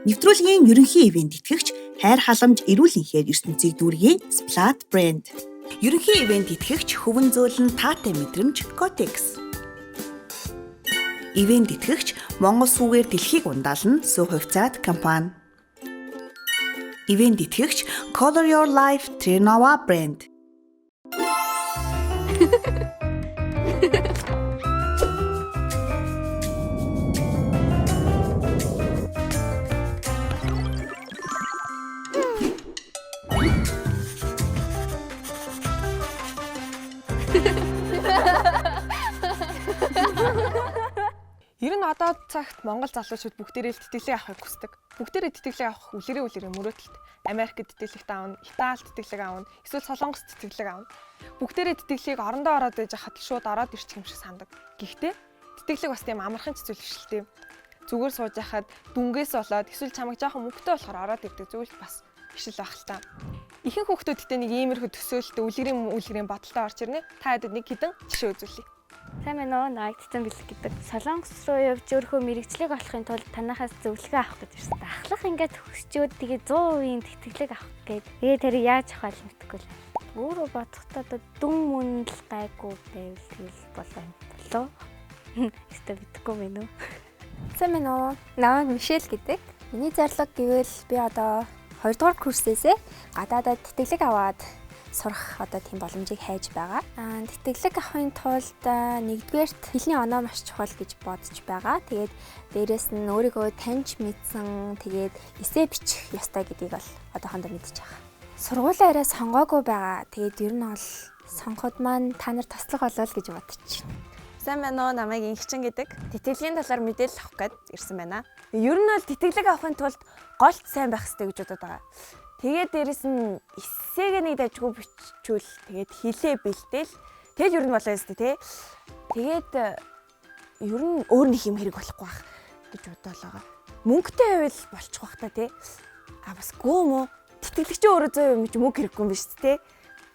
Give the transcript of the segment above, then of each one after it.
Нэвтрүүлгийн ерөнхий ивээн тэтгэгч хайр халамж эрүүл энхээр ертөнцийг дүүргэе Splat брэнд. Ерөнхий ивээн тэтгэгч хөвөн зөөлөн таатай мэдрэмж Cotex. Ивээн тэтгэгч Монгол сүүгээр дэлхийг ундаална Сүү хувьцаат компани. Ивээн тэтгэгч Color Your Life Trenova брэнд. Ер нь одоо цагт Монгол залуучууд бүгдээрээ л тэтгэлэг авахыг хүсдэг. Бүгдээрээ тэтгэлэг авах үлгэрээ үлгэрээ мөрөөдөлт. Америкт тэтгэлэгт авна, Италид тэтгэлэг авна, эсвэл Солонгост тэтгэлэг авна. Бүгдээрээ тэтгэлгийг орондоо ороод ээж хахад л шууд ороод ирчих юм шиг сандаг. Гэхдээ тэтгэлэг бас тийм амархан ч зүйл биш л тийм. Зүгээр сууж яхад дүнгээс болоод эсвэл чамайг жоохон мөнгөтэй болохоор ороод ирдэг зүйл бас биш л байх л та. Ихэнх хүүхдүүдтэй нэг иймэрхүү төсөөлтөй үлгэрийн үлгэрийн бодолтой орж ирнэ. Та хэдэд нэг хідэн жишээ үзүүлье. Сайн байна уу? Намайг Цэцэн Бэлэг гэдэг. Солонгос руу явж өөрийнхөө мэрэгчлийг олохын тулд танахаас зөвлөгөө авах гэж ирсэн. Ахлах ингээд төгсчөөд тэгээ 100% тэтгэлэг авах гээд. Тэгээ тэр яаж авах вэ мэдэхгүй л. Өөрөө бодохдоо одоо дүн мөн л гайгүй байвал тэгэл болоо юм болоо. Өстө мэдэхгүй мэн үү? Сайн байна уу? Намайг Мишель гэдэг. Миний зорилго гэвэл би одоо 2 дугаар курсээсээ гадаадад тэтгэлэг аваад сурах одоо тийм боломжийг хайж байгаа. Тэтгэлэг авахын тулд нэгдүгээрт хэлний оноо маш чухал гэж бодож байгаа. Тэгээд дээрэс нь өөрийгөө таньж мэдсэн, тэгээд эсээ бичих ёстой гэдгийг бол одоохондоо мэдж байгаа. Сургуулаа арай сонгоогүй байгаа. Тэгээд ер нь бол сонгоход маань та нар туслах болоо л гэж бодож байна. Сайн байна уу? Намайг Инхчин гэдэг. Тэтгэлгийн талаар мэдээлэл авах гээд ирсэн байна. Ер нь бол тэтгэлэг авахын тулд голт сайн байх хэрэгтэй гэж бодод байгаа. Тэгээд дээрэс нь эссэгээ нэг дажгүй бичвэл тэгээд хилээ бэлдээл тэгэл ер нь болоо ёстой тий. Тэгээд ер нь өөр нэг юм хэрэг болохгүй бах гэж бодоол байгаа. Мөнгөтэй байвал болчих бах та тий. А бас гөө мө тэтгэлэгч өөрөө 100% юм чи мөнгө хэрэггүй юм биш тий.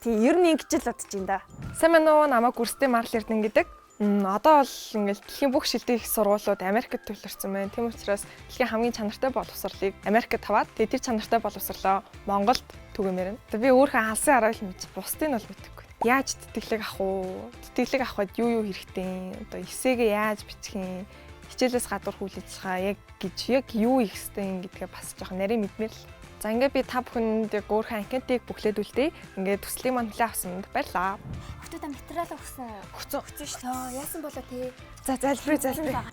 Тий ер нь ингэж л бодож байна да. Сайн байна уу? Намайг Гүрстэй Марл Эрдэнэ гэдэг. Одоо бол ингээл дэлхийн бүх шилдэг их сургуулиуд Америкт төвлөрсөн байна. Тийм учраас дэлхийн хамгийн чанартай боловсролыг Америкт таваад тэгээ тэр чанартай боловсрлоо Монголд түгээмээр байна. Тэгээ би өөрийнхөө алсын аргаыг л мэдчих, бусдыг нь бол мэдэхгүй. Яаж тэтгэлэг авах уу? Тэтгэлэг авахад юу юу хэрэгтэй? Одоо эсээгээ яаж бичих юм? Хичээлээс гадуур үйл ажиллагаа яг гэж яг юу хийх ёстой юм гэдгээ бас жоохон нарийн мэдмээр л. За ингээд би та бүхэнд яг өөрийнхөө анкетыг бүглээд үлдээе. Ингээд төслийн маань хүлээн авсанд баярлалаа. Хотуудаа материал өгсөн. Өгсөн. Өгсөн шүү дээ. Яасан болоо те? За залбирая залбирая.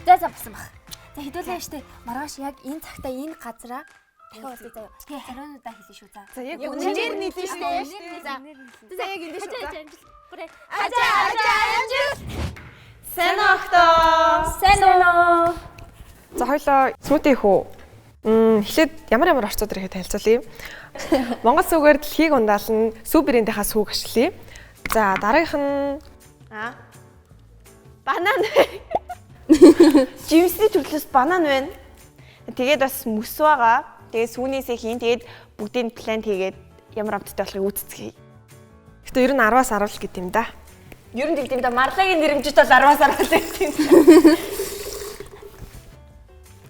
За за болсон баг. За хэдүүлээ штэ. Маргааш яг энэ цагта энэ газараа дахиад уулзъя заяа. Тэгээ хариунуудаа хэлнэ шүү за. За яг Үнээр нийлнэ шүү дээ. За. За яг энэ шүү. Хажаа амжилт. Бүрээ. Ажаа ажаа амжилт. Сайн уу охтоо. Сайн уу? За хоёлоо смути хүү. Эхлээд ямар ямар орцууд ирэхэд танилцуулъя. Монгол сүүгээр дэлхийг ундаална сүү брэндийнхаа сүүг ашиглая. За дараагийнх нь Аа. Банан. Жимсний төрлөөс банан байна. Тэгээд бас мөс байгаа. Тэгээд сүүнээсээ хийн. Тэгээд бүгдийг план хийгээд ямар амттай болохыг үүсгэе. Гэтэ ер нь 10-аас 10 л гэдэм да. Ер нь тэгдэм да. Марлагийн нэрэмжит бол 10-аас 10 л гэдэг юм.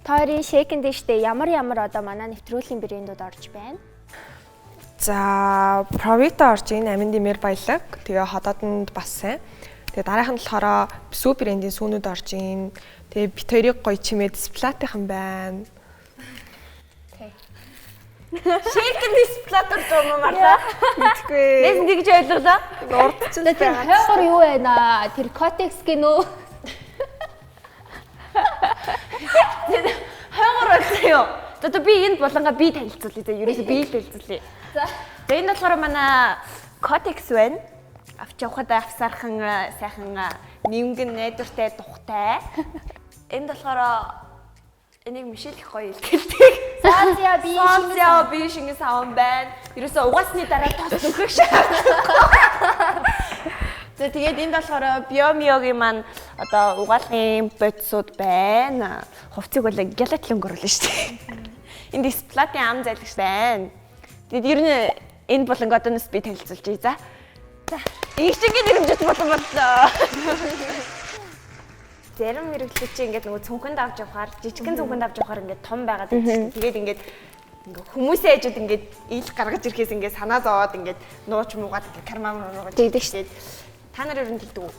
Та хоёрын шейкэн дэштэй ямар ямар одоо манай нэвтрүүлгийн брэндүүд орж байна? За Provita орж ийн амин дэмэр баялаг. Тэгээ ходоодонд бас сайн. Тэгээ дараагийнх нь болохоор сүү брендийн сүүнүүд орж ийн. Тэгээ бит хоёрыг гоё чимээд сплатынхан байна. Шейкэн дисплат орж байгаа юм Марла. Мэдгүй. Нэс тэгж ойлголоо. Урдчил Тэр хойгоор юу байна? Тэр Cotex гинөө. Хойгоор болсон юу? За одоо би энд болонгаа би танилцуулъя. За ерөөсөө би л танилцуулъя. За. За энэ болохоор манай Cotex байна. Авч явахад авсархан сайхан нэмгэн найдвартай тухтай. Энд болохоор энийг Мишель их гоё илтгэлдэг. Саазя би Саазя би шингэн саван байна. Ерөөсөө угаасны дараа тос нөхөх шаардлагагүй. За тэгээд энд болохоор Биомиогийн маань одоо угаалгын бодисууд байна. Хувцыг бол гялатлан өнгөрүүлнэ шүү дээ. Энд дисплатын ам зайлагч байна. Тэгээд ер нь энэ болонго одооноос би танилцуулж ий за. За. Инхчингийн нэрмжит болон боллоо. Зарим мэргэжлүүд чи ингээд нөгөө цүнхэнд авч явахаар жижигхэн цүнхэнд авч явахаар ингээд том байгаад байдаг. Тэгээд ингээд хүмүүсийн хажууд ингээд ил гаргаж ирэхээс ингээд санаа зовоод ингээд нууч муугаад ингээд карман руугаа Тэгдэг шүү. Та нар ер нь тэгдэг үү?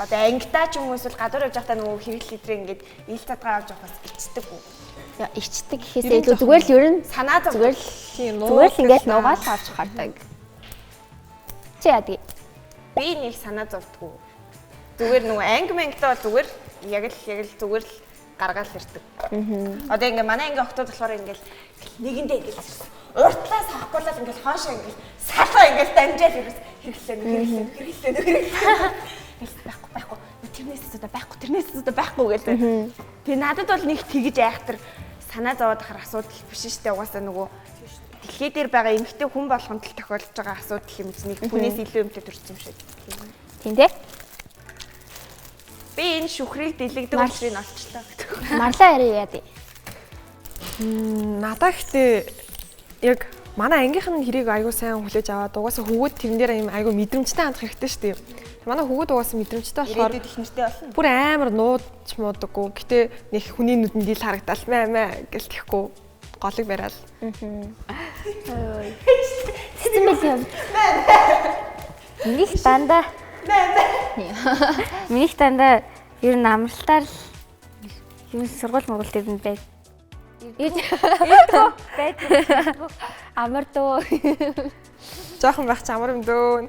Одоо ангидаа ч юм уу эсвэл гадуур явж байхдаа нөгөө хэрэглэл идрээ ингээд ил задгаа авч явахаас ичдэг үү? Ичдэг гэхээс илүү зүгээр л ер нь Санаа зов. зүгээр л Тийм зүгээр л ингээд нуугаал авч хардаг. Чи яадаг? Би нэг санаа зовдгоо. Зүгээр нөгөө анги мангидаа бол зүгээр яг л зүгээр л гаргаал ирдэг. Одоо ингээ манай анги охтууд болохоор ингээл нэгэндээ ингээл уртлаас авахгүй л ингээл хоошоо ингээл салгаа ингээл дамжаал ерөөс хэрэглээ байхгүй тэрнээс одоо байхгүй тэрнээс одоо байхгүй гээл. Тэгээ надад бол нэг тэгэж айхтар санаа зовоод ахаар асуудал биш шүү дээ. Угаасаа нөгөө дэлхий дээр байгаа эмэгтэй хүн болгонд л тохиолдож байгаа асуудал юм чинь нэг хүнээс илүү юмтай төрсөн юм шиг. Тийм дээ. Би энэ шүхрийг дэлгдэг учрыг олчлоо. Марлаа арай яадаг? Надаа ихтэй яг манай ангийнх нь хэрийг айгуу сайн хүлээж аваад угаасаа хөвгүүд тэрэн дээр юм айгуу мэдрэмжтэй хандах хэрэгтэй шүү дээ. Манай хөвгүүд угаасаа мэдрэмжтэй болохоор Ирээдүйд их нэртэй болно. бүр амар нууж муудаггүй. Гэтэ нэг хүний нүдэнд ил харагдал мэ мэ гэл тэхгүй голыг бариал. Цэцэн байл юм. Минийх дандаа Минийх дандаа ер нь амралтаар л юм сургууль монгол дээр нь байд. Байд. Амар дөө. Жохон байх чи амар юм дөө.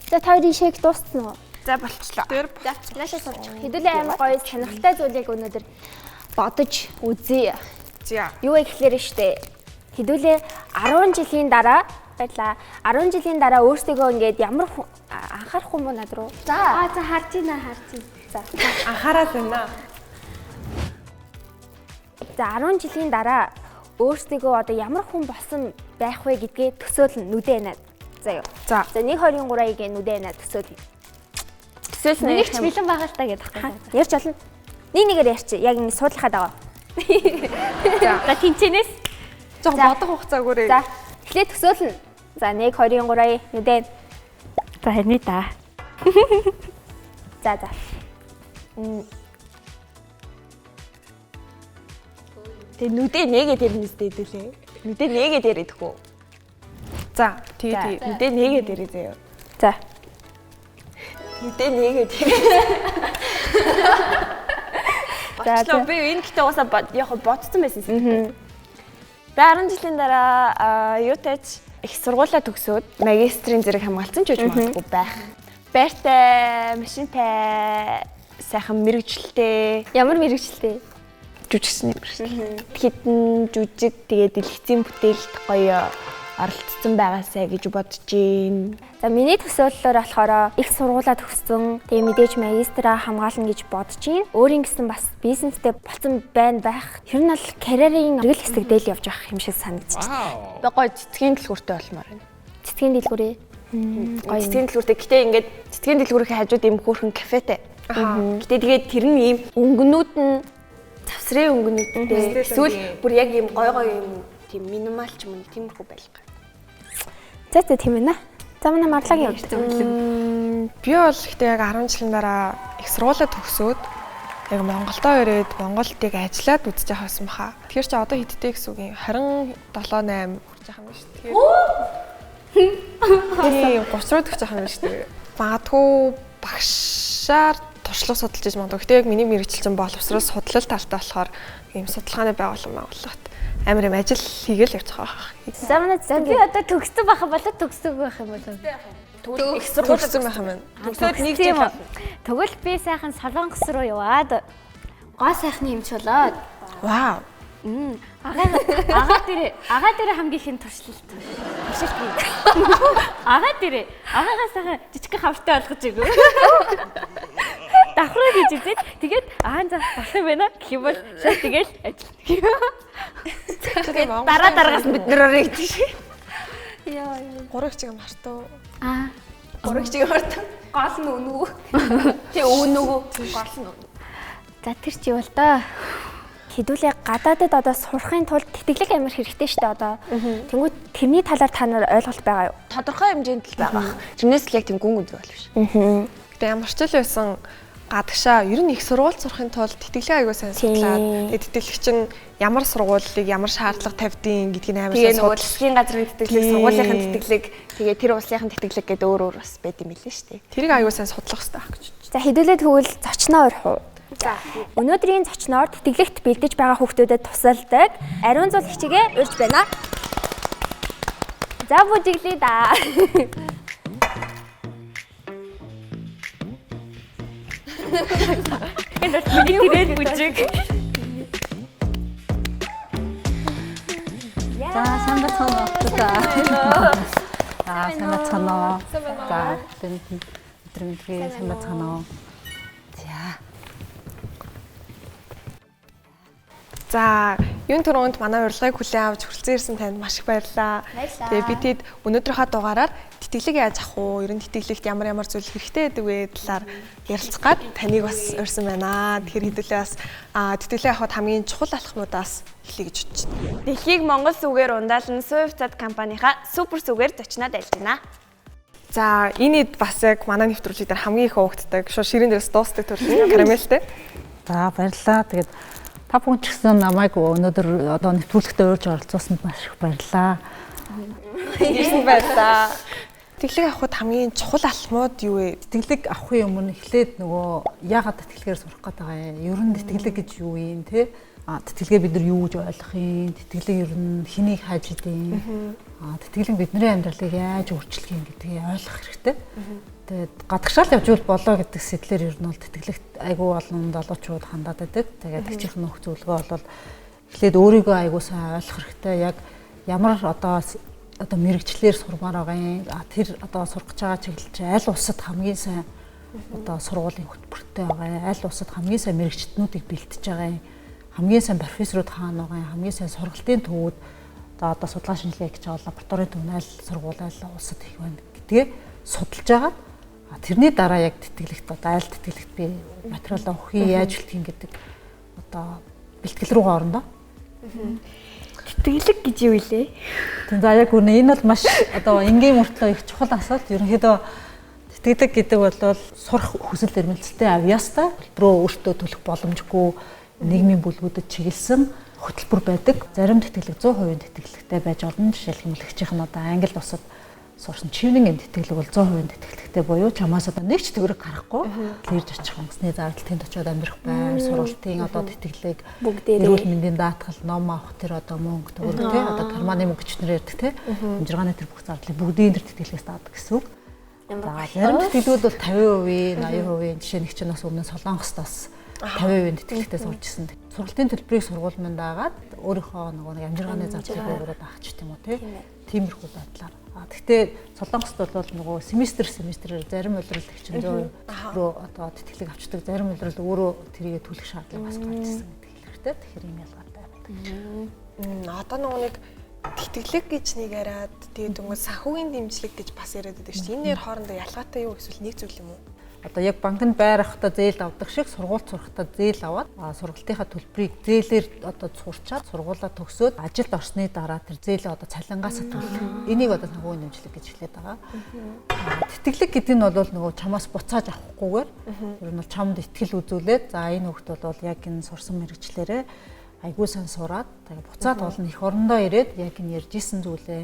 За та хоёрын шейк дууссан уу? За болчлоо. Тэр За наашаа суучих. Хэдүүлээ амар гоё сонирхолтой зүйлийг өнөөдөр бодож үзье. зя. Юу вэ гэхлээр штэ. Хэдүүлээ 10 жилийн дараа баярлаа. 10 жилийн дараа өөрсдөө ингээд ямар анхаарах юм уу над руу? За. Аа за харж байна харж байна. За. Анхаарал байна. За 10 жилийн дараа өөрсдөө одоо ямар хүн болсон байх вэ гэдгээ төсөөлнө нүдэ наад. За юу. За. За 1 2 3-ыг нүдэ наад төсөөлнө. Төсөөлсөн Минийх ч бэлэн байгаа л та гэдэг байхгүй. Ярьж болно. Нэг нэгээр ярьчих. Яг ингэ суудлахад байгаа. За тэнцэнээс Жохон За. бодох хугацаа өгөөрэй. За. Эхлээд төсөөлнө. За 1 2 3 нүдэ. За харин да. За за. Тэгээ нүдэ нэгээ тэрнээс дээдүүлээ. Нүдэ нэгээ дээр идэх үү? За тэгээ тэгээ. Нүдэ нэгээ дээрээ заяа. За. Нүдэ нэгээ дээрээ. За, Болчлоо. за. Би энэ гэхдээ угаасаа яг бодсон байсан юм. Би 10 жилийн дараа юутайч их сургуулаа төгсөөд магистрийн зэрэг хамгаалсан ч үж магадгүй байх. Байртай, машинтай, сайхан мэрэгчлээ. Ямар мэрэгчлээ? Жүжигчний мэрэгжил. Хитэн жүжиг тэгээд дэлгэцийн бүтээлд гоё оролцсон байгаасай гэж бодож гин. За миний төсөөллөөр болохоор их сургуулаа төгссөн. Тэгээ мэдээж магистраа хамгаална гэж бодож байна. Өөрийн гэсэн бас бизнестэй болсон байна байх. Ер нь бол карьерийн эргэл хэсэг дээр л явж явах юм шиг санагдчих. Би гоё цэцгийн дэлгүүртэй болмоор байна. Цэцгийн дэлгүүрээ. Гоё цэцгийн дэлгүүртэй. Гэтэ ингээд цэцгийн дэлгүүрийн хажууд ийм хөөрхөн кафетэй. Гэтэ тэгээд тэр нь ийм өнгөнүүд нь завсрын өнгөнүүдтэй. Эсвэл бүр яг ийм гоё гоё юм тийм минимал ч юм уу тиймэрхүү байлга. За за тийм ээ. За манай Марлагийн хувьд. Би бол ихтэй яг 10 жилийн дараа их сургуулаа төгсөөд яг Монголдоо ирээд Монголд яг ажиллаад үзэж явах байсан баха. Тэгэхээр чи одоо хэдтэй гэсэн үг юм 27 8 хүрч байгаа юм шүү дээ. Тэгэхээр тийм 30 руу төгсөх юм шүү дээ. Магадгүй багшаар туршлага судалж иж магадгүй. Гэтэ яг миний мэргэжил чинь боловсрол судлал талтай болохоор ийм судалгааны байгууллага байгууллагат амар юм ажил хийгээл явчих байх. За манай За би одоо төгссөн байх юм болоо төгсөөгүй байх юм болоо. Тэгвэл их сургуулаа Төгссөн байх юм байна. төгсөөд нэг Тийм жил үү. Тэгвэл би сайхан Солонгос руу яваад гоо сайхны юмч болоод Вау. Агаа дээр хамгийн ихэн туршилт. Туршилт хий. Агаа дээр агаагаа сайхан жижигхэн хавртай болгож өгөө. Давхраа хийж үзээд тэгээд аа за болох юм байна гэх юм бол шууд тэгэл ажил. Тэгээд Монгол дараа дараагаас бид нэр орё гэдэг шиг. гурван чиг мартуу. Аа Гурван чиг мартав. Гол нь үнүү. Тий өвнөгөө. Гол нь үнэ. за тэр чи юу л доо. Хэдүүлээ гадаадад одоо сурахын тулд тэтгэлэг амар хэрэгтэй шүү дээ одоо. Тэнгүүд тэрний талаар та нар ойлголт байгаа юу? Тодорхой хэмжээнд л байгаа. Тэрнээс л яг тийм гүн гүн зүйл биш. Гэтэ ямар ч л байсан гадагшаа ер нь их сургууль сурахын тулд тэтгэлэг аягүй сайн судлаад тэгээд тэтгэлэгч нь ямар сургуулийг ямар шаардлага тавьдیں гэдгийг амар сайн судлаа. Тэгээ засгийн газрын тэтгэлэг, сургуулийн тэтгэлэг, тэгээ тэр улсынхын тэтгэлэг гэдэг өөр өөр бас байд юм билээ шүү дээ. Тэрийг аягүй сайн судлах хэрэгтэй байх гэж. За хэдүүлээ тэгвэл зочноо урих уу? За өнөөдрийн зочноор тэтгэлэгт бэлдэж байгаа хүүхдүүдэд тусалдаг ариун зул хичээгээ урьж байна. За бүжиглээ да. Энэ бол миний тэрэл бүжиг. За сайн байцгаана уу? За сайн байцгаана уу? За өдөр мэндээ сайн байцгаана уу? За. За, юун түрүүнд манай урилгыг хүлээн авч хүрэлцэн ирсэн танд маш их баярлалаа. Тэгээ бид хэд өнөөдрийнхөө дугаараар тэтгэлэг яаж авах уу, ер нь тэтгэлэгт ямар ямар зүйл хэрэгтэй байдаг вэ талаар ярилцах гад таныг бас урьсан байна. Тэгэхээр хэдүүлээ бас тэтгэлэг авахд хамгийн чухал алхмуудаас эхлэе гэж бодож байна. Дэлхийг Монгол сүгээр ундаална Сувцад компанийнхаа супер сүгээр зочноод альж байна. За, энэ ид бас яг манай нэвтрүүлэг дээр хамгийн их уугддаг, шууд ширэн дээрээс дуустдаг төрлийн карамелтэй. За, баярлалаа. Тэгээд та бүхэн ч гэсэн намайг өнөөдөр одоо нэвтрүүлэгтээ урьж оролцуулсанд маш их баярлалаа. Ирсэн баярлалаа. Тэтгэлэг авахд хамгийн чухал алхмууд юу вэ? Тэтгэлэг авахын өмнө эхлээд нөгөө яагаад тэтгэлгээр сурах гээд байгаа юм? Ер нь тэтгэлэг гэж юу юм те? Тэтгэлгээ бид нар юу гэж ойлгох юм? Тэтгэлэг ер нь хэнийг хайж идэв? Тэтгэлэг бидний амьдралыг яаж өөрчлөх юм гэдгийг ойлгох хэрэгтэй. Тэгээд гадагшаал явж ивэл болоо гэдэг сэтлэр ер нь бол тэтгэлэгт айгүй олон залуучууд хандаад байдаг. Тэгээд тэгчих нөх зөвлөгөө бол эхлээд өөрийгөө айгүй сайн ойлгох хэрэгтэй. Яг ямар одоо мэрэгчлэр сурмаар байгаа юм. Тэр одоо сурах гэж байгаа чиглэл чинь аль улсад хамгийн сайн одоо сургуулийн хөтөлбөртэй байгаа юм. Аль улсад хамгийн сайн мэрэгчднүүдийг бэлтэж байгаа юм. Хамгийн сайн профессорууд хаана байгаа юм. Хамгийн сайн сургалтын төвүүд одоо судалгаа шинжилгээ гэж байгаа лабораторийн төв нь аль сургууль аль улсад их байна гэдгээ судалж байгаа. Тэрний дараа яг тэтгэлэгт одоо аль тэтгэлэгт би материалаа өгөх юм, яаж үлдэх юм гэдэг одоо бэлтгэл рүүгээ орно доо. Тэтгэлэг гэж юу илээ? Тийм, за яг үнэ энэ бол маш одоо энгийн мөртлөө их чухал асуулт. Ерөнхийдөө тэтгэлэг гэдэг бол сурах хүсэл эрмэлзэлтэй авьяастай төлбөрөө өөртөө төлөх боломжгүй нийгмийн бүлгүүдэд чиглэсэн хөтөлбөр байдаг. Зарим тэтгэлэг 100% тэтгэлэгтэй байж олон. Жишээлх эмнэлэгчийнх нь одоо Англи улсад сурсан чивнэн тэтгэлэг бол 100% тэтгэлэгтэй буюу чамаас одоо нэг ч төгрөг гарахгүй ирж очих онгоцны зардал, тэнд очиод амьдрах байр, сургалтын одоо тэтгэлэг, эрүүл мэндийн даатгал, ном авах тэр одоо мөнгө төгрөг тий одоо карманы мөнгө ч нэр ярьдаг тий амжиргааны тэр бүх зардлыг бүгдийн тэр тэтгэлгээс даадаг гэсэн үг. Зарим тэтгэлгүүд бол 50%, 80%, жишээ нэг чинь бас өмнө Солонгост бас 50% тэтгэлэгтэй сурч ирсэн. Сургалтын төлбөрийг сургууль манд дагаад өөрийнхөө нөгөө нэг амжиргааны зардлыг өөрөөр даах ч юм уу тий. Тиймэрхүү байдлаар. Гэхдээ Солонгост бол нөгөө семестрээр зарим улирал чинь 100% рүү одоо тэтгэлэг авчдаг, зарим улирал өөрөө тэрийгэ төлөх шаардлага бас гарч ирсэн гэдэг хэлэхтэй. Тэгэхээр ийм ялгаатай байдаг. Одоо нөгөө нэг тэтгэлэг гэж нэг яриад тэгээд дөнгөж санхүүгийн дэмжлэг гэж бас яриад байдаг шүү дээ. Энэ нэр хоорондоо ялгаатай юу эсвэл нэг зүйл юм уу? Одоо яг банкнд байр авахдаа зээл авдаг шиг сургууль сурахдаа зээл аваад сургалтынхаа төлбөрийг зээлээр одоо сурчаад сургуулаа төгсөөд ажилд орсны дараа тэр зээлээ одоо цалингаас төлөх. Энийг одоо санхүүгийн дэмжлэг гэж хэлээд байгаа. Тэтгэлэг гэдэг нь бол нөгөө чамаас буцааж авахгүйгээр ер нь бол чамд итгэл үзүүлээд за энэ хүүхд бол яг энэ сурсан мэрэгчлэрээ айгүй сайн сураад тэгээ буцаад болно их орондоо ирээд яг энэ ярьж исэн зүйлээ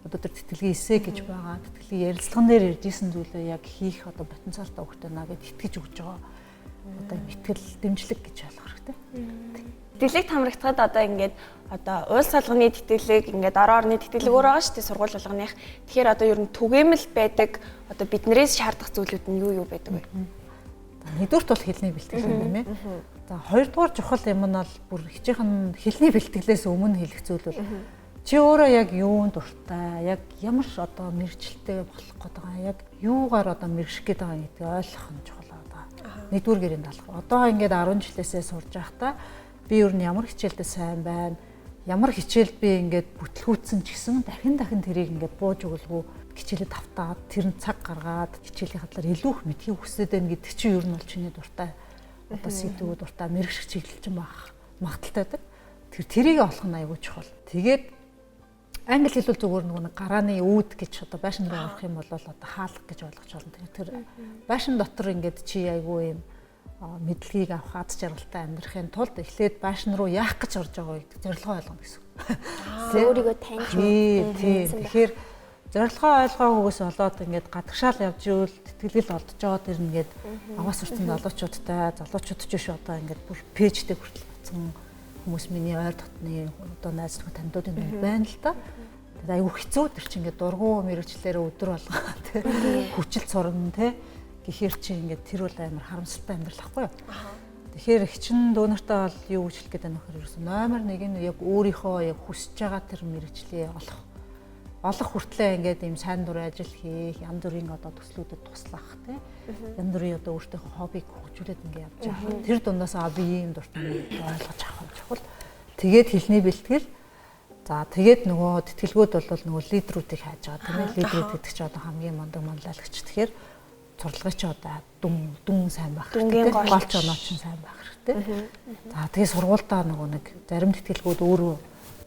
одоо тэр тэтгэлгийн эсэ гэж байгаа. Тэтгэлгийн ярилцлаган дээр ярьж исэн зүйлээ яг хийх одоо потенциалтай хүүхдээ наа гэд итгэж өгч байгаа. Одоо итгэл дэмжлэг гэж ойлгох хэрэгтэй. Тэтгэлэгт хамрагдахад одоо ингээд одоо улс болгоны тэтгэлэг ингээд орон орны тэтгэлэг өөр байгаа шүү дээ сургууль болгоных. Тэгэхээр одоо ер нь түгээмэл байдаг одоо биднээс шаардах зүйлүүд нь юу юу байдаг вэ? Нэгдүгüрт бол хэлний бэлтгэл юм тийм ээ. За хоёрдугаар чухал юм нь бол бүр хичээхэн хэлний бэлтгэлээс өмнө хэлэх зүйл бол чи өөрөө яг юунд дуртай, яг ямар одоо мэрэгчлээ болох гээд байгаа, яг юугаар одоо мэрэгших гээд байгаа гэдгийг ойлгох нь чухал байгаа. Нэгдүгээр гэрээнд алах. Одоо ингээд 10 жилээсээ сурж байхдаа би ер нь ямар хичээлдээ сайн байна, ямар хичээлд би ингээд бүтлгүүцсэн ч гэсэн дахин дахин тэрийг ингээд бууж өгөлгүй хичээлээ тавтаад тэр нь цаг гаргаад хичээлийн хадлаар илүү их мэдхийг хүсээд байна гэдэг чинь ер нь бол чиний дуртай одоо сэдвүүд дуртай мэрэгших чиглэл чинь байх. Магадalтай байдаг. Тэр тэрийг олох нь аягүй чухал. Тэгээд англи хэл бол зүгээр нөгөө нэг гарааны үүд гэж одоо байшин руу орох юм бол одоо хаалга гэж ойлгож байна. Тэгэхээр тэр байшин дотор ингээд чи аягүй юм мэдлэгийг авах аз жаргалтай амьдрахын тулд эхлээд байшин руу яах гэж орж байгаа гэдэг зорилгоо ойлгоно гэсэн үг. Өөрийгөө таньж. Тийм. Тэгэхээр зорилгоо ойлгоогүйгээс болоод ингээд гадагшаал явж ивэл тэтгэлэг олдож байгаа дэр ингээд аваас сурсан залуучуудтай залуучууд ч биш одоо ингээд бүр пэйжтэй хүртэл буцсан хүмүүс миний ойр дотны одоо найз нөхөд таньдуудын дунд байна л да. Тэгээд айгүй хэцүү тэр чинь ингээд дургу мэрэгчлэрээ өдөр болгоо тий хүчил сурна тий гэхэр чи ингээд тэр бол амар харамсалтай амьдрал ахгүй юу. Тэгэхээр хчин дүү нартай бол юу гэж хэлэх гээд байна вэ гэхээр ерөөсөн номер 1 нь яг өөрийнхөө яг хүсэж байгаа тэр мэрэгчлээ олох хүртлээ ингээд ийм сайн дурын ажил хийх, янз бүрийн одоо төслүүдэд туслах тий. Янз бүрийн одоо өөртөөхөө хоббиг хөгжүүлээд ингээд явж байгаа. Тэр дундаас би ийм дуртай ойлгож авах юм чухал. Тэгээд хэлний бэлтгэл. За тэгээд нөгөө тэтгэлгүүд бол нөгөө лидерүүдийг хайж байгаа тийм ээ. Лидерүүд гэдэг чинь одоо хамгийн мундаг манлайлагч. Тэгэхээр сурлагын чи одоо дүн сайн байх хэрэгтэй. Голч оноо чинь сайн байх хэрэгтэй. За тэгээд сургуульдаа нөгөө нэг зарим тэтгэлгүүд өөрөө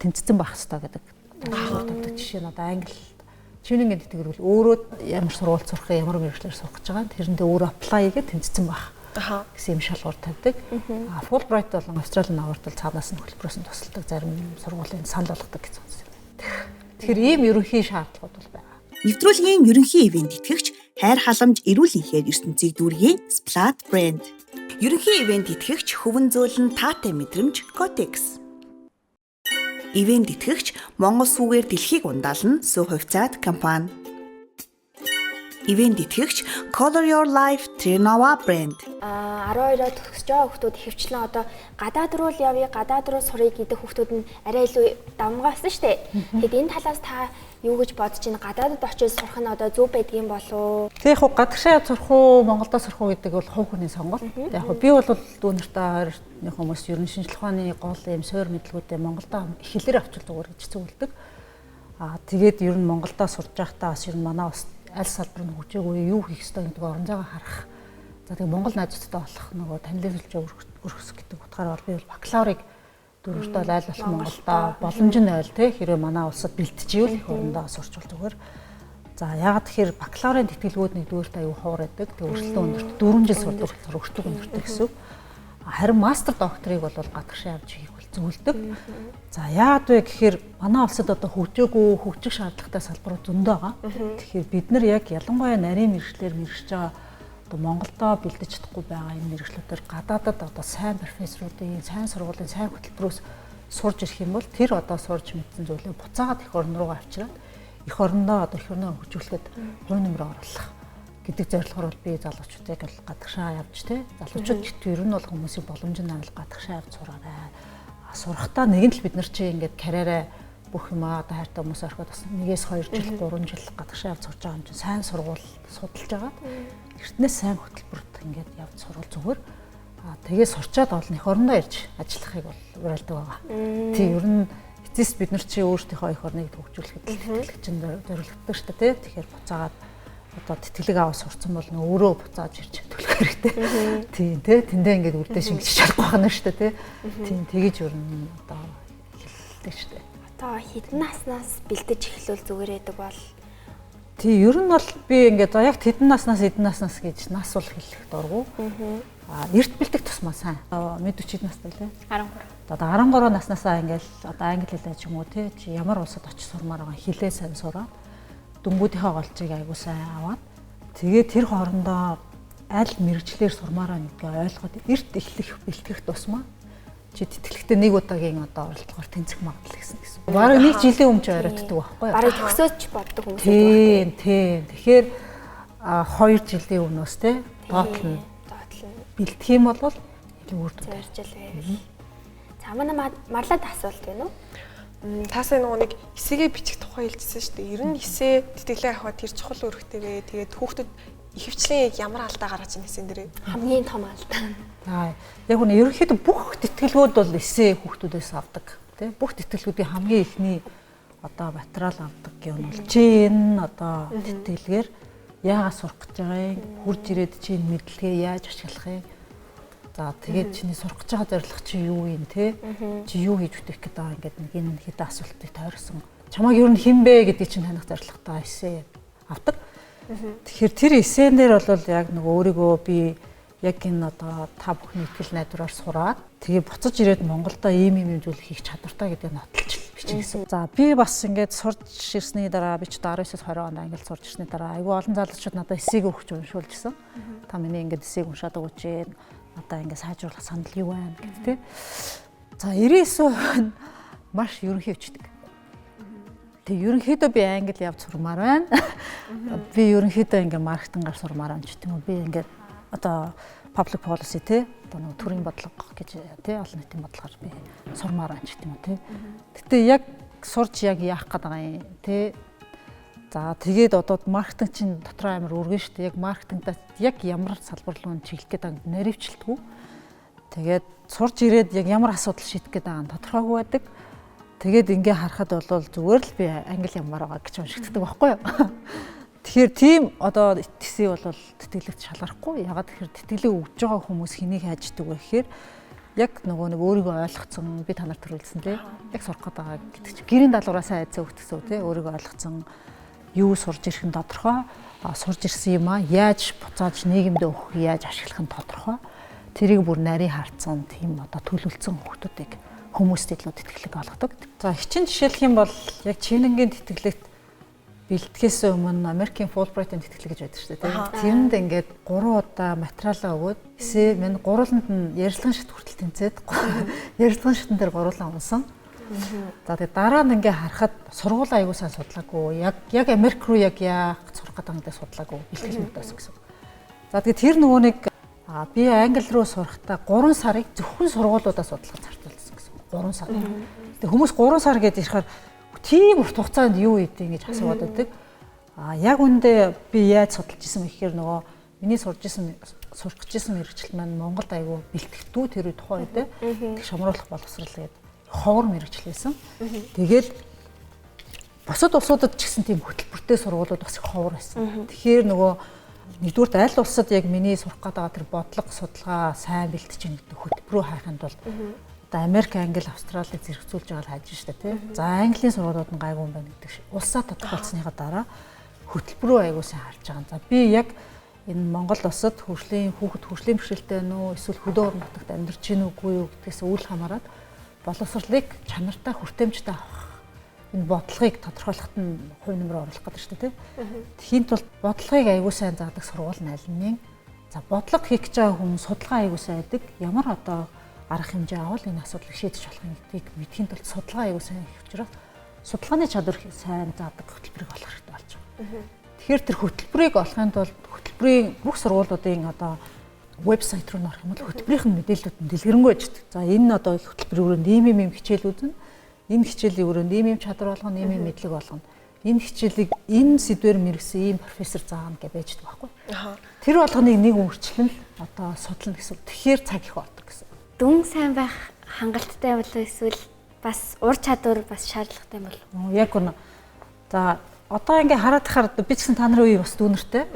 тэнцсэн байх хэрэгтэй гэдэг шалгуур тавьдаг. Жишээ нь одоо англи чивнингийн тэтгэл бол өөрөө ямар сургууль сурах, ямар мэргэжлээр сурах гэж байгаа тэрэндээ өөрөө apply хийгээд тэнцсэн байх гэсэн юм шалгуур тавьдаг. Fulbright болон Австралийн авартал цаанаас нь хөтөлбөрөөс нь тусалдаг зарим сургуулийн санал болгодог гэсэн үг юм. Тэгэхээр ийм ерөнхий шаардлагууд бол байна. Нэвтрүүлгийн ерөнхий ивент итгэгч хайр халамж эрүүл энхээр ертөнцийг дүүргэе Splat брэнд. Ерөнхий ивент итгэгч хөвөн зөөлөн таатай мэдрэмж Cotex. Ивент итгэгч Монгол сүүгээр дэлхийг ундаална Сүү хувьцаат компани. Ивент итгэгч Color Your Life Trinova брэнд. 12-оо төгсөж байгаа хүмүүс ихэвчлэн одоо гадаад руу л явъя, гадаад руу суръя гэдэг хүмүүс нь арай илүү давмгаасан шүү дээ. Тэгэд энэ талаас та юу гэж бодож байна? Гадаадд очиж сурах нь одоо зөв байдгийн болов уу? Тэг яг хуу гадагшаа сурах уу, Монголдо сурах уу гэдэг бол хувь хүний сонголт. Яг хуу би бол дүү нартай ойрны хүмүүс ер нь шинжлэх ухааны гол юм суур мэдлгүүдээ Монголдо их хэлээр авчвал зүгээр гэж зөвлөдөг. Аа тэгээд ер нь Монголдо сурж байхдаа бас ер нь манай ус аль салбар нь хөгжөөгүй юу хийх ёстой гэдэг орон зайгаа харах. За тэгээ Монгол найзуудтай болох нөгөө танилын сүлжээ өргөсөх гэдэг утгаараа бол би бол бакалаврыг дөрөвдөө бол аль болох Монголдо боломж нь ойл те хэрвээ манай улсад бэлтживэл их орондоо сурчвал зүгээр. За яагаад тэгэхээр бакалаврын тэтгэлгүүд нэгдүгээрт аюу ховор байдаг. Тэгээ өрсөлдөөн өндөрт 4 жил сурдаг болохоор өртөг өндөртэй гэсэн үг. Харин мастер докторыг бол гадагшаа явж хийх бол зөвлөдөг. За яагаад вэ гэхээр манай улсад одоо хөгжөөгүй хөгжих шаардлагатай салбарууд зөндөө байгаа. Тэгэхээр бид нар яг ялангуяа нарийн мэргэжлэр мэргэжж байгаа одоо Монголдо бэлдэж чадахгүй байгаа энэ мэргэжлүүдээр гадаадад одоо сайн профессоруудын, сайн сургуулийн, сайн хөтөлбөрөөс сурж ирэх юм бол тэр одоо сурж мэдсэн зүйлээ буцаагаад эх орн руугаа авчираад эх орондоо одоо эх орноо хөгжүүлэхэд хувь нэмрээ оруулах гэдэг зорилгоор бол би залуучуудыг бол гадагшаа явж те залуучууд ч ер нь бол хүмүүсийн боломж нь авал гадагшаа явж сураарай. Сурахтаа нэг нь л бид нар чи ингээд карьераа бүх юм аа одоо хайртай хүмүүс орхиод бас 1-2 жил 3 жил гадагшаа явж сурж байгаа юм чинь сайн сургууль судалж агаад эртнээс сайн хөтөлбөрт ингээд явж сурвал зүгээр. Тэгээ сурчаад олон эх орондоо ирж ажиллахыг бол уриалдаг байгаа. Тий ер нь эцэс бид нар чи өөрсдийнхөө эх орныг хөгжүүлэхэд тэтгэлэг чинь зориулагддаг шүү дээ тий. Тэгэхээр буцаагаад одоо тэтгэлэг аваад сурцсан бол нөө өөрөө буцааж ирж төлөх хэрэгтэй. Тийм тий. Тэндээ ингээд үрдээ шингэлж чадахгүй байна шүү дээ тий. Тийм тэгэж ер нь одоо хэлдэг шүү дээ. Одоо хэдэн наснаас бэлдэж эхлүүл зүгээр байдаг бол тий ер нь бол би ингээд яг тэдэн наснаас эдэн наснаас гэж нас бол хэлэх дургу. Эрт бэлдэх тусмаа сайн. Мэд үчид настай лээ. 13. Одоо 13 наснаасаа ингээд одоо англи хэлээ ч юм уу тий чи ямар улсад очиж сурмаар байгаа хэлээ сайн сураад дүнгүүдийнхээ голчийг айгуу сайн аваад тэгээ тэр хоорондоо аль мэрэгчлэр сурмаараа гэдгээ ойлгоод эрт эхлэх бэлтгэх тусмаа чи тэтгэлэгтээ нэг удаагийн одоо оролдлогоор тэнцэх магадлал гэсэн гэсэн. Бараг нэг жилийн өмнө ч оройтдаг байхгүй юу? Бараг төгсөөч боддог хүмүүс байдаг. Тийм. Тэгэхээр 2 жилийн өмнөөс те доотлно. Бэлтгэх юм бол илүү үр дүнтэй. Зоржил байв. За манай марлаад асуулт байна уу? Таасаа нөгөө нэг эсэгээ бичих тухай хэлжсэн шүү дээ. Ер нь эсээ тэтгэлэг авахад тэр чухал үүрэгтэй вэ? Тэгээд хүүхдүүд ихэвчлэн яг ямар алдаа гаргаж ийн гэсэн дээрээ хамгийн том алдаа. За яг үнэ ерөнхийдөө бүх тэтгэлгүүд бол эсээ хүүхдүүдээс авдаг тий. Бүх тэтгэлгүүдийн хамгийн эхний одоо материал авдаг юм бол чи энэ одоо тэтгэлгээр яагаад сурах гэж байгаа юм? Хурж ирээд чи энэ мэдлэгээ яаж ашиглах юм? За тэгээд чиний сурах гэж байгаа зорилго чи юу юм те? Чи юу хийж үтэх гэдэг байгаа ингээд нэг энэ хэдэн асуултыг тойрсон. Чамайг ер нь хэн бэ гэдгийг чинь таних зорилготой эссе авдаг. Тэгэхээр тэр эссэн дээр бол яг нэг өөрийгөө би яг энэ одоо та бүхний итгэл найдвараар сураад тэгээ буцаж ирээд Монголдо ийм ийм зүйл хийх чадвартай гэдгийг нотолж бичих гэсэн. За би бас ингээд сурч ирсний дараа би ч 19-с 20 онд англи сурч ирсний дараа айгүй олон залуучууд надад эсээг өгч уншуулж ирсэн. Та миний ингээд эсээг уншаад өгөөч ээ. Надаа ингээд сайжруулах санал юу байна гэдэг тэ. За 99% нь маш ерөнхий өчтдөг. Тэг ерөнхийдөө би англи явж сурмаар байна. Би ерөнхийдөө ингээд маркетингаар сурмаар байна ч гэдэм үү. Би ингээд одоо public policy те одоо нэг төрийн бодлого гэж те олон нийтийн бодлогоор би сурмаар байна ч гэдэм үү те. Гэтэ яг сурч яг яах гээд байгаа юм те. За тэгээд одоо маркетинг чинь дотроо амар өргөн шүү дээ. Яг маркетингдаа яг ямар салбар руу чиглэх гээд байгаа наривчлдаггүй. Тэгээд сурч ирээд яг ямар асуудал шийдэх гээд байгаа нь тодорхойгүй байдаг. Тэгээд ингээ харахад бол зүгээр л би англи ямаар байгаа гэж уншигддаг байхгүй юу? Тэгэхээр тийм одоо тэсээ бол тэтгэлэгт шалгарахгүй. Ягаад тэгэхээр тэтгэлэг өгж байгаа хүмүүс хэнийг хайждаг вэ гэхээр яг нөгөө нэг өөрийгөө ойлгоцсон би та нарт төрүүлсэн тий. Яг сурах гээд байгаа гэдэг чинь гэрийн даалгавраа сайн айцаа өгдөгсөө тий. Өөрийгөө ойлгоцсон юу сурж ирэх нь тодорхой. Сурж ирсэн юм а яаж буцааж нийгэмдээ өгөх, яаж ашиглах нь тодорхой. Тэрийг бүр нарийн харцсан тийм одоо төлөвлөсөн хүмүүсийг хүмүүст илүү тэтгэлэг олгодог. За хичин жишээлх юм бол яг Чинэнгийн тэтгэлэгт бэлтгэхээс өмнө Америкийн Fulbright-ын тэтгэлэг гэж байдаг шүү дээ. Тэрэнд ингээд 3 удаа материалаа өгөөд эсээ минь гурвууланд нь ярилцлагын шат хүртэл тэнцээд ярилцлагын шатн дээр гурвуулан унсан. За тэгээ дараа нь ингээ харахад сургууль аягүй сайн судлаагүй. Яг Америк руу яг яах сурах гэдэг нь судлаагүй бэлтгэл мөдөөс гэсэн. За тэгээ тэр нөгөө нэг би англи руу сурахдаа 3 сарыг зөвхөн сургуулиудаа судлахад зарцуулсан гэсэн. 3 сар. Тэгээ хүмүүс 3 сар гэдээ ирэхээр тийм урт хугацаанд юу хийдэг гэж асууад байдаг. А яг үндэ би яаж судалж исэн бэ гэхээр нөгөө миний сурж исэн сурах гэж исэн мэргэжил маань Монголд айгүй бэлтгэдэггүй тэр үе тухайн үед тэг шамруулах боловсрал гэдэг ховор мэргэжил байсан. Тэгээд бусад улсуудад ч гэсэн тийм хөтөлбөртэй сургуулиуд бас их ховор байсан. Тэгэхээр нөгөө нэгдүгüрт аль улсад яг миний сурах гээд байгаа тэр бодлого судалгаа сайн бэлтэж ийн гэдэг хөтөлбөрөө хайхын тулд одоо Америк, Англи, Австралиг зэрэгцүүлж байгаа л хайж штэ тий. За Английн сургуулиуд нь гайгүй юм байна гэдэг шиг. Улсаа тодорхойлсныхаа дараа хөтөлбөрөө айгуу сайн харж байгаа. За би яг энэ Монгол улсад хөгжлийн хүүхэд хөгжлийн бэрхшээлтэй байна уу эсвэл хөдөө орон нутагт амьдарч гин үгүй юу гэдгээс үл хамааран боловсролыг чанартай хүртээмжтэй авах энэ бодлогыг тодорхойлоход нь хувь нэмрээ оруулах гэдэг штэ тий. Тэхийн тулд бодлогыг айгуу сайн заадаг сургууль нь аль нь. За бодлого хийх гэж байгаа хүн судалгаа айгуу сайн байдаг. Ямар одоо арга хэмжээ авал энэ асуудлыг шийдэж болох юм гэдгийг мэдхийн тулд судалгаа аягүй сайн хийх учраас судалгааны чадвар сайн заадаг хөтөлбөрийг олох хэрэгтэй болж байгаа. Тэгэхээр тэр хөтөлбөрийг олохын тулд хөтөлбөрийн бүх сургуулиудын одоо вебсайт руу орох юм бол хөтөлбөрийн мэдээллүүд нь дэлгэрэнгүй ажилладаг. За энэ одоо хөтөлбөрийн өрөөнд ийм ийм хичээл үзнэ. Энэ хичээлийн өрөөнд ийм ийм чадвар болгоно, ийм ийм мэдлэг болгоно. Энэ хичээлийг энэ сэдвээр мэргэсэн ийм профессор заана гэж байж байгаа байхгүй. Тэр болгоныг нэг өөрчлөн л одоо судлана гэсэн. Тэгэхээр цаг их болдог гэсэн. Дүн сайн байх хангалттай болов эсвэл бас ур чадвар бас шаардлагатай юм болов? Яг үнэ. За одоо ингээ хараад тахаар би ч гэсэн та нарын үе бас дүүнертэй.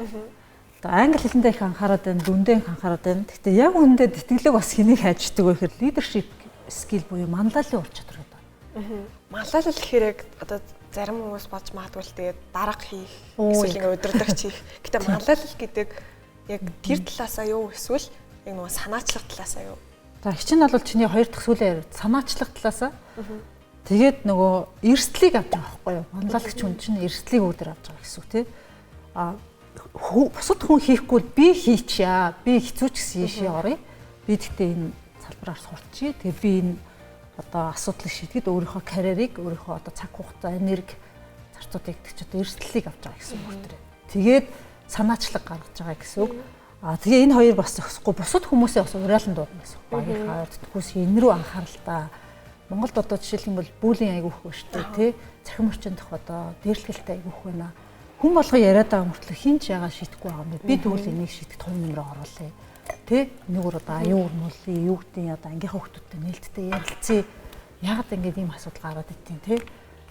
Одоо англи хэлэндээ их анхаарат байна, дүндээ их анхаарат байна. Гэхдээ яг үнэндээ тэтгэлэг бас хэнийг хайждаг вэ гэхээр leadership skill буюу манлайллын ур чадвар гэдэг. Манлайлал гэхээр яг одоо зарим хүмүүс бодж магадгүй л тэгээд дарга хийх эсвэл ингээ удирдагч хийх. Гэтэ манлайлал гэдэг яг тэр талаасаа юу эсвэл яг нөгөө санаачлах талаасаа юу? За хичин бол чиний хоёр дахь сүүлийн яриа санаачлах талаасаа. Тэгээд нөгөө эрсдлийг авч байгаа байхгүй юу? Манлайлагч хүн чинь эрсдлийг өөр дээр авч байгаа гэсэн үг тий. А бусад хүн хийхгүй би хийчье. Би хэцүү ч гэсэн ийшээ оръё. Би тэгтээ энэ салбараар сурчъя. Тэгээ би энэ одоо асуудлыг шийдэхэд өөрийнхөө карьерийг, өөрийнхөө одоо цаг хугацаа, энерги зарцуудыг гэдэг чи одоо эрсдлийг авч байгаа гэсэн үг тэр. Тэгээд санаачлаг гаргаж байгаа гэсэн үг. А тэгээ энэ хоёр бас зохисохгүй бусад хүмүүсээ бас уриалан дуудана гэсэн үг. Багийнхаа тэтгэвс энэ рүү анхаарал та. Монголд одоо жишээлх юм бол бүлийн айгүйх ба шүү дээ тий. Цахим орчин дэх одоо дээрлэхэлтэй айгүйх байна. Хүн болго яриад байгаа мөртлөө хин ч яагаад шийдэхгүй байгаа юм бэ? Би тэгвэл энийг шийдэхэд хувь нэмрээ оруулъя. Тэ? Нэгүр одоо аюун өрнүүлье, юу гэдгийг одоо ангийнхаа хүүхдүүдтэй нээлттэй ярилцъя. Яагаад ингэж ийм асуудал гараад иттийн тий?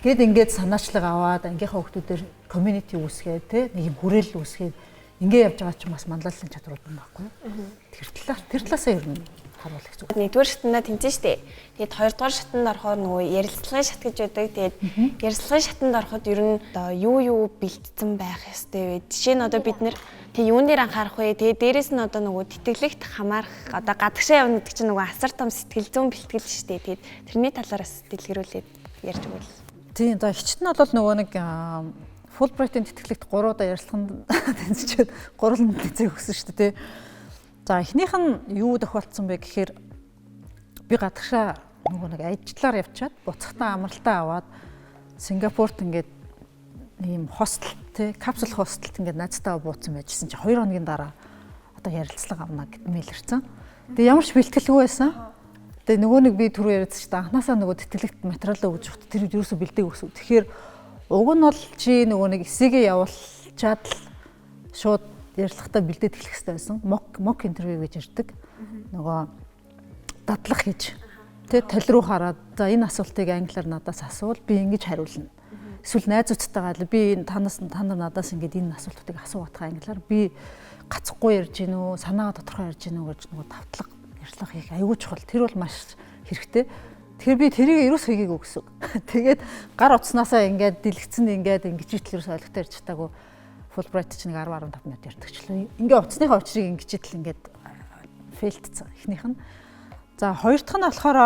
Гэт ингээд санаачлаг аваад ангийнхаа хүүхдүүдээр community үүсгээд тий нэг юм хүрээлэл үүсгээд Ингээ явж байгаа чинь бас манлайллын чадварууд юм байхгүй юу? Тэр талаасаа ер нь харуул их зүг. Нэгдүгээр шатндаа тэнцэн штэ. Тэгээд хоёрдугаар шатанд орохоор нөгөө ярилцлагын шат гэж байдаг. Тэгээд ярилцлагын шатанд ороход ер нь одоо юу бэлтцэн байх ёстой вэ? Жишээ нь одоо бид нэр тэг юун дээр анхаарах вэ? Тэгээд дээрэс нь одоо нөгөө тэтгэлэгт хамаарах одоо гадагшаа явна гэдэг чинь нөгөө асар том сэтгэл зүйн бэлтгэл штэ. Тэгээд тэрний талаар бас дэлгэрүүлээд ярьж өгвөл. Тийм, за хичт нь бол нөгөө нэг Fulbright-ийн тэтгэлэгт 3 удаа ярилцлаганд тэнцчихэд 3 тэнцээ өгсөн шүү дээ. За эхнийх нь юу тохиолдсон бэ гэхээр би гадагшаа нөгөө нэг ажиллаар явчаад буцахтаа амралтаа аваад Сингапурт ингээд ийм хостел тий капсул хостелт ингээд найзтайгаа бууцсан байжсэн чи 2 хоногийн дараа одоо ярилцлага авна гэд мэйл ирсэн. Тэгээ ямар ч бэлтгэлгүй байсан. Тэгээ нөгөө нэг би түрүү яриадсан шүү дээ. Анхнаасаа нөгөө тэтгэлэгт материалаа өгж явахад тэр ерөөсөө бэлдээг өгсөн. Тэгэхээр уг нь бол чи нөгөө нэг эсэгээ явуулчаад л шууд ярилцлагатаа бэлдээд эхлэх хэрэгтэй байсан. Mock interview гэж ярьдаг. Нөгөө дадлах хийж тэ тал руу хараад за энэ асуултыг англиар надаас асуувал би ингэж хариулна. Эсвэл найзуудтайгаа би танаас та нар надаас ингэж энэ асуултуудыг асуугаад англиар би гацхгүй ярьж гин үү, санаагаа тодорхой ярьж гин үү гэж нөгөө тавтлага ярилцлага хийх аюул чухал. Тэр бол маш хэрэгтэй. Тэгэхээр би тэрийг ерөөс хийгээгүй гэсэн. Тэгээд гар утснаасаа ингээд дэлгэцэн ингээд ингэж итл ерөөс ойлгохтой ярьж чадаагүй. Fulbright чинь нэг 10 15 минут ярьдаг ч лээ. Ингээ утасныхаа учрыг ингэж итл ингээд фейлдсэн эхнийх нь. За хоёр дахь нь болохоор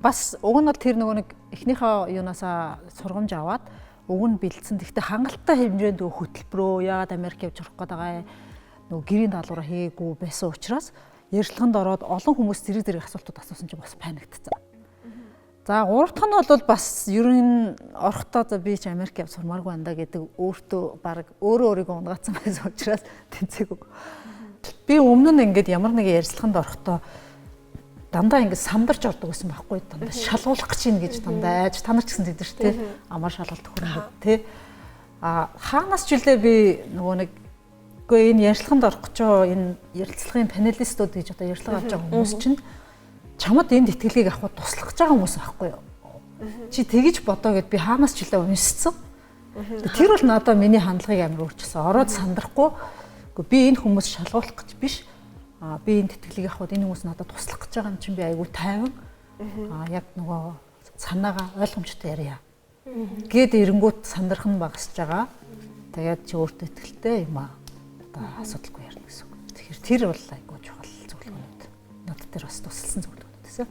бас уг нь бол тэр нөгөө нэг эхнийхээ юунаасаа сургамж аваад уг нь бэлдсэн. Гэхдээ хангалттай хэмжээнд хөтөлбөрөө яагаад Америк явж сурах гээд байгаа юм нөгөө гэрийн даалгавраа хийгээгүй байсан учраас ярилцлаганд ороод олон хүмүүс зэрэг зэрэг асуултууд асуусан чинь бас паниктцсан. За гурав дахь нь бол бас ер нь орохдоо за би ч Америк явж сурмааргүй андаа гэдэг өөртөө баг өөрөө өөрийгөө унгаацсан байсан учраас тэнцээгүй. Би өмнө нь ингээд ямар нэгэн ярилцлаганд орохдоо дандаа ингээд сандарч ордог гэсэн байхгүй, дандаа шалгуулах гэж юм гэж дандаа айж та нар ч гэсэн тэгдэж шүү дээ. Амар шалгалт хөрөнгө тий. А хаанаас ч үлээ би нөгөө нэг үгүй энэ ярилцлаганд орох гэж байгаа энэ ярилцлагын панелистууд гэж одоо ярилцлага авч байгаа хүмүүс чинь чамд энэ тэтгэлгийг авахд туслах гэж байгаа хүмүүс байхгүй юу? Чи тэгэж бодоо гэд би хаанаас ч үлээ уншицсан. Тэр бол надаа миний хандлагыг амар өөрчилсөн. Ороод сандрахгүй үгүй би энэ хүмүүс шалгуулах гэж биш. А би энэ тэтгэлгийг авахд энэ хүмүүс надад туслах гэж байгаа юм чинь би айгүй тайван. А яг нөгөө санаагаа ойлгомжтой ярья. Гээд эренгүүт сандрах нь багасж байгаа. Тэгээд чи өөртөө итгэлтэй юм аа. Одоо асуудалгүй ярина гэсэн үг. Тэгэхээр тэр бол айгүй чухал зөвлөгөөнүүд. Надад тэр бас тусалсан зөвлөгөөнүүд гэсэн.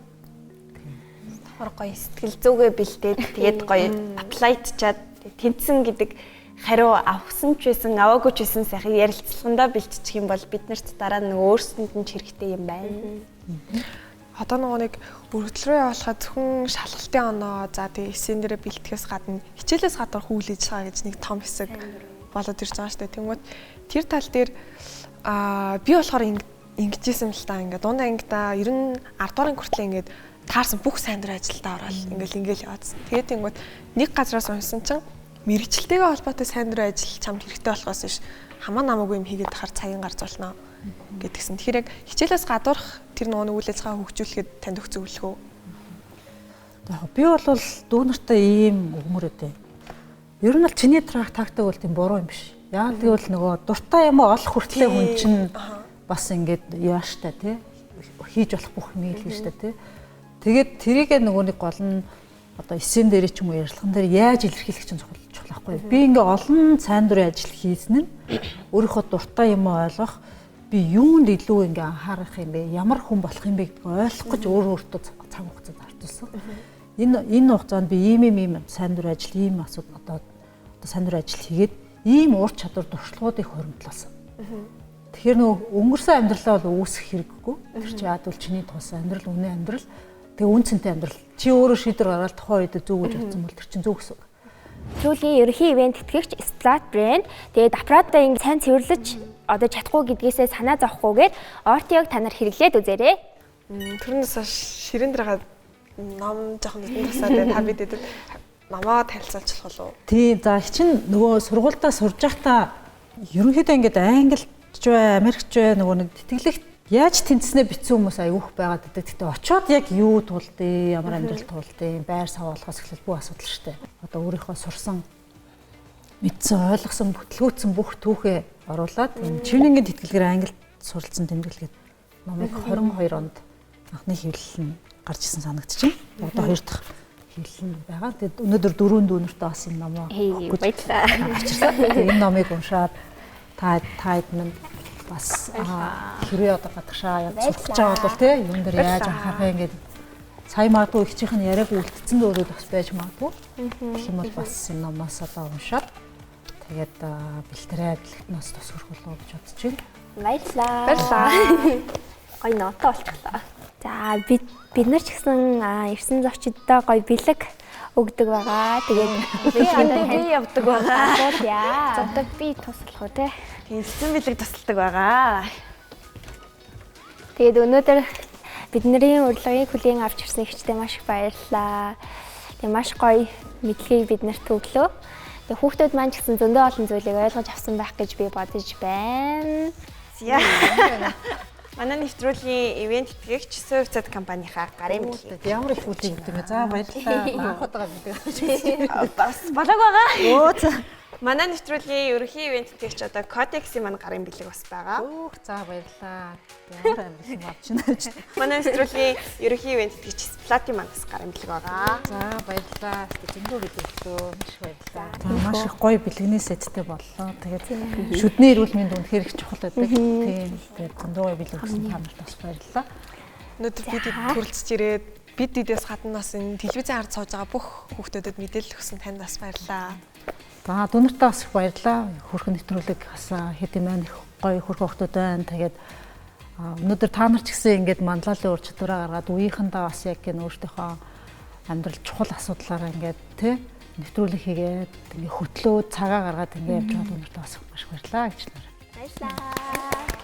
Давхар гоё сэтгэл зүгээ бэлдээд тэгээд гоё аплайтчаад тэнцсэн гэдэг хариу авсан ч байсан аваагүй ч байсан сайхан ярилцлагандаа бэлтчих юм бол бид нарт дараа нь өөрсөнд нь ч хэрэгтэй юм байна. Одоо нөгөө нэг өргөдөл рүү явуулахад зөвхөн шалгалтын оноо за тэгээ эсийн дээрээ бэлтгэхээс гадна хичээлээс гадуур хүлээж байгаа гэж нэг том хэсэг болоод ирж байгаа шүү дээ. Тэнгүүт тэр тал дээр би болохоор ингэжсэн л та ингээд дунд ангидаа ер нь 10 дугаар анги хүртэл ингээд таарсан бүх сайн дурын ажилдаа ороод ингээл яваадсан. Тэгээд тэнгүүт нэг газраас унсан чинь мэргэжилтэйгээ холбоотой сайн дурын ажил чамд хэрэгтэй болохоос биш хамаа намаагүй юм хийгээд тахаар цагийн гарц болно гэдгсэн. Тэгэхээр яг хичээлээс гадуурх тэр нөгөө нэг үйл ажиллагаа хөгжүүлэхэд танд өгч зөвлөх үү? Би бол дүү нартай ийм өгмөр өдөө. Ер нь бол чиний тактик бол тийм буруу юм биш. Яагаад гэвэл нөгөө дуртай юм олох хүртлээ хүн чинь бас ингээд яаштай тий хийж болох бүх юм л штэ тий. Тэгээд тэрийгэ нөгөө нэг гол нь одоо эсэн дээр ч юм уу ярилцлаган дээр яаж илэрхийлэх чинь чухал байхгүй. Би ингээ олон сайн дурын ажил хийсэн нь өөрийнхөө дуртай юм ойлгох, би юунд илүү ингээ анхаарах юм бэ, ямар хүн болох юм бэ гэдгийг ойлгох гэж өөрөө өөртөө цаг хугацаа зарцуулсан. Энэ хугацаанд би ийм ийм ийм сайн дурын ажил, ийм асуудал одоо сайн дурын ажил хийгээд ийм ур чадвар туршлагуудыг хоримтлуулсан. Тэгэхээр нөгөө өнгөрсөн амьдралаа бол үүсэх хэрэггүй. Тэр чи яад бол чиний тулсан амьдрал, үнэн амьдрал, тэгээ үн цэнтэй амьдрал. Чи өөрөө шийдвэр гаргаад тухайн үед зөв гэж бодсон бол тэр чинь зөв гэсэн үг. Сүүлийн ерөнхий ивент тэтгэгч Splat брэнд тэгээд аппаратаа ингэ сайн цэвэрлэж одоо чадахгүй гэдгээсээ санаа зовхгүйгээр Ortio-г та нар хэрэглээд үзээрэй. Тэрнээс хойш ширээн дээр ном жоохон нүдэн тасаад та бидэд намаа танилцуулж болох уу? Тийм, за чин нөгөө сургуульдаа сурж байхдаа ерөнхийдөө ингээд англич бай, америкч бай нөгөө нэг тэтгэлэгт яаж тэнцснээ битсэн хүмүүс айгүйх байгаад байдаг. Гэтэ очоод яг юу тулдээ, ямар амьдрал тулдээ, байр сав олохоос эхлэл бүх асуудал шүү дээ. Одоо өөрийнхөө сурсан мэдсэн, ойлгосон, бүтлгүүцсэн бүх түүхээ оруулаад энэ Чивнингийн тэтгэлгээр англид суралцсан тэмдэглэгээд номыг 22 онд анхны хэвлэл нь гарч исэн санагдчихэв. Одоо хоёр дахь хэвлэл нь байгаа. Тэгээд өнөөдөр дөрөв дүүнертэй бас энэ номоо баярлалаа. Авчирсан. Тэгээд энэ номыг уншаад та хэд минь бас хэрвээ одоо гадагшаа явж сурах гэж байгаа бол тий юм дээр яаж анхаарах юм ингээд сая магадгүй ихчийнх нь яриаг үлдсэн дөрүүд бас байж магадгүй. Тэгэх юм бол бас энэ номоос одоо уншаад тэгээд бэлтрээ бэлгэт нас тус хүрэх болов гэж бодож байна. Баярлалаа. Баярлалаа. Гоё ноотоо болчихлоо. За бид нар ч гэсэн ирсэн зочдтой гоё бэлэг өгдөг байгаа. Тэгээд бэлгэндээ би явдаг байгаа. Яа. Одоо би туслах уу те? Тэнцсэн бэлэг тусалдаг байгаа. Тэгээд өнөөдөр бидний урилгыг хүлээн авч ирсэн ихчтэй маш их баярлалаа. Тэгээд маш гоё мэдлэгийг бид нарт өглөө. Тэгээд хүүхдүүд маань ч гэсэн зөндөө олон зүйлийг ойлгож авсан байх гэж би бодож байна. Зя. Манай нэвтрүүлгийн ивент тэтгэгч Суйвцад компанийнхаа гарын бэлэг. Ямар их бүлэг өгдөг юм бэ? За баярлалаа. Анх удаага мэдээ. Бас болоог байгаа. Өө за. Манай нэвтрүүлгийн ерөнхий ивент тэтгэгч одоо Codex-ийн маань гарын бэлэг бас байгаа. Өөх за баярлалаа. Ямар амар юм авч байна гэж. Манай нэвтрүүлгийн ерөнхий ивент тэтгэгч Splati маань бас гарын бэлэг байгаа. За баярлалаа. Зөндөө бэлэг өглөө. Маш их баярлалаа. За маш их гоё бэлгэний сэттэй боллоо. Тэгээд шүдний эрүүл мэнд үнэхээр их чухал байдаг. Тийм. Тэгээд зөндөө гоё бэлэг өгсөн та нарт бас баярлалаа. Өнөөдөр бид төрөлцөж ирээд бид эдээс гадна бас энэ телевизийн ард сууж байгаа бүх хүүхдүүдэд мэдээлэл өгсөн танд бас баярлалаа. За дүүнертэй бас их баярлалаа. Хөрхөн нэвтрүүлэг бас хэд юм байна их гоё хөрхөн охтууд байна. Тэгээд өнөөдөр та нар ч гэсэн ингээд манлайлалын ур чадвараа гаргаад үеийнхэндээ бас яг энэ өөртөөхөө амьдрал чухал асуудлаараа ингээд тий нэвтрүүлэг хийгээд ингээд хөтлөө цагаа гаргаад ингээд явж байгаа дүүнертэй бас маш их баярлалаа гэж байна. Баярлалаа.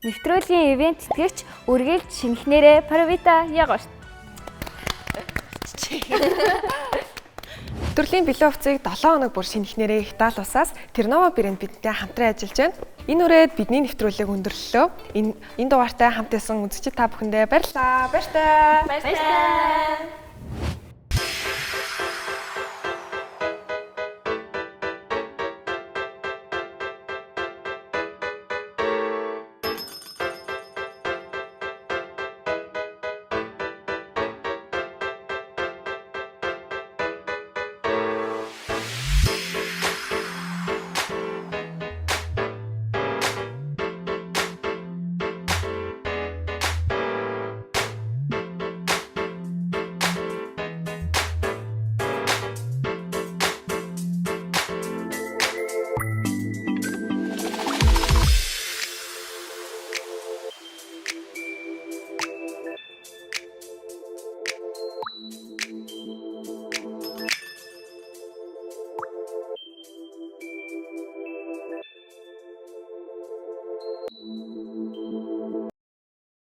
Нэвтрүүлгийн ивент тэтгэгч үргэлж шинэхнэрээ Парвита Ягорт. Төрлийн бэлэн хувцсыг 7 хоног бүр шинэхнэрээ Итали улсаас Тернова брэнд бидэнтэй хамтран ажиллаж байна. Энэ үрээд бидний нэвтрүүлэг өндөрлөлөө. Энэ дугаартай хамт байсан үзэгчид та бүхэндээ баярлалаа. Баяртай. Баярлалаа.